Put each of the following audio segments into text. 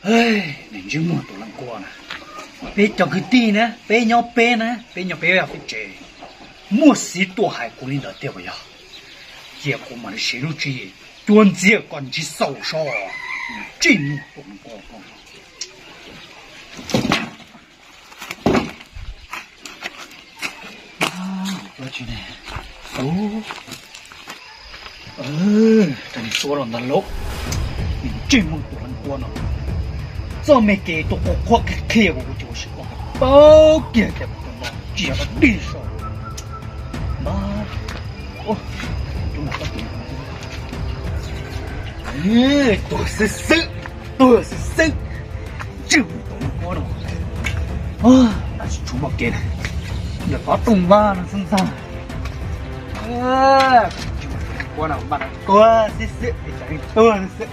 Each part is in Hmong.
Nws ntsej muag tus leej kuab na, peb cov kwv tij na, peb nyob peb na, peb nyob peb teb tsev, muaj xiv tuaj hais kuv li ntawd tiag puas yog? Cia kuv mam li siv lub tswv yim cuab ntxias kom ntsib xaus seb nws ntsej muag tus leej kuab ko. Tus ne, tus, tus ne xuab los ntag lauj. Nws ntsej muag tus leej kuab no, txoj me kev tuaj qhuab qhuab qhia qhia kuv, kuv ces ua siab koj paub kiag tias kuv tus no tsis yog dab dig saum. Mas, tus no, tuag xwb xwb, tuag xwb xwb. Ntsej muag tus leej kuab no, tab sis tshuav muaj kev na, ntawm qhov rooj vag no xwb ntag. Ntsej muag tus leej kuab no mas tuag xwb xwb, tuag xwb xwb.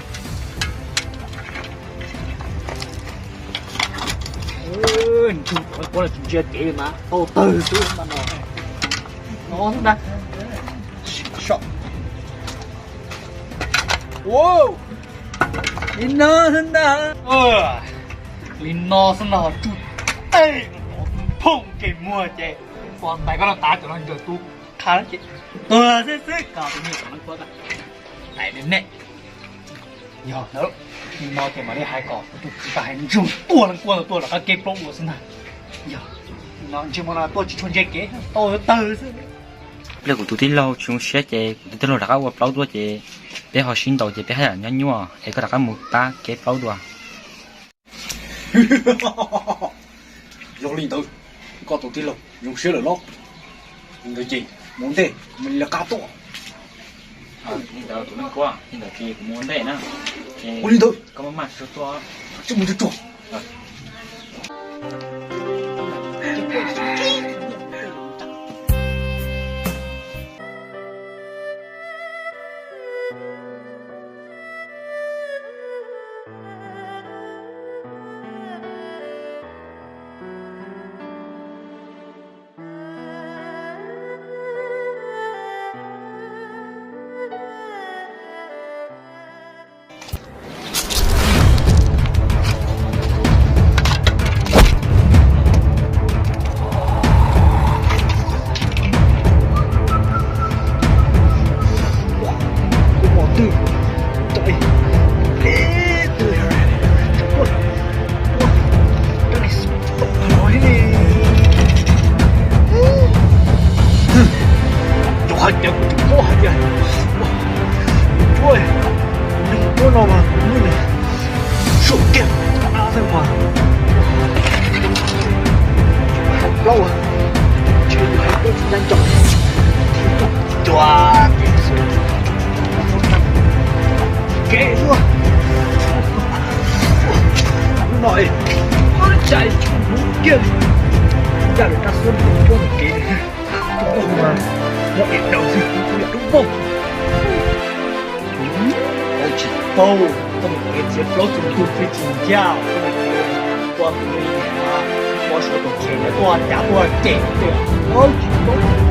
Ntsej muag tus leej kuab no tsis ntsia kev li mas tau tawg xwb mas no. No xwb ntag. Li no xwb ntag. Li no xwb ntag, tsuj teg no, phooj keg muag ces ua ntais koj no tav cov no ncaws tub qha ces tuag xwb xwb. Koj tus me tus leej kuab tais ne ne. Yog ntawd, li no ces mam li hais kom tus txiv tas hais ntsoog tuaj leej kuab ntawd tuaj rov qab keb plaub dua xwb ntag. Yog, no ntsej muag no tuaj tsis tshua ntsia kev, tau tawg xwb. Pliag kuv tus tij laug tsis zoo siab ces kuv tus tij laug rov qab ua plaub dua ces peb ho sib ntaus ces peb haj yam nyob nyuaj es koj rov qab mus pab keb plaub dua. Yog li ntawd, koj tus tij laug zoo siab lawm los? Li ntawd ces mus ua ntej, kuv mam li lawv qab tuaj. Li ntawd tus leej kuab, li ntawd ces kuv mus ua ntej na. Ua li ntawd, koj maj maj tuaj. Tsis mus tsuag tsuag. Yog hais tias kuv tsis paub hais tias, ua, tus neeg cuab no mas kuv muab nws suam kiag rau av xwb mas. Hais plaub, ntshe yus hais plaub tsis ncaj ncees, thiaj tuaj cuag kev xwb. Hnub no es, ua cas tsis mus kiag li, ncaj lawv rab xub mus cuab mus kev li. Tus no mas muaj es daus xwb, kuv kuj yam lub npauj. Tsis tau, koj mus kev txiav plaub txog ntug peb tsis ncaj, koj mus kev ua tus li mas ua suav tus khev ntawd tuaj cav tuaj cem tias, tsis tau.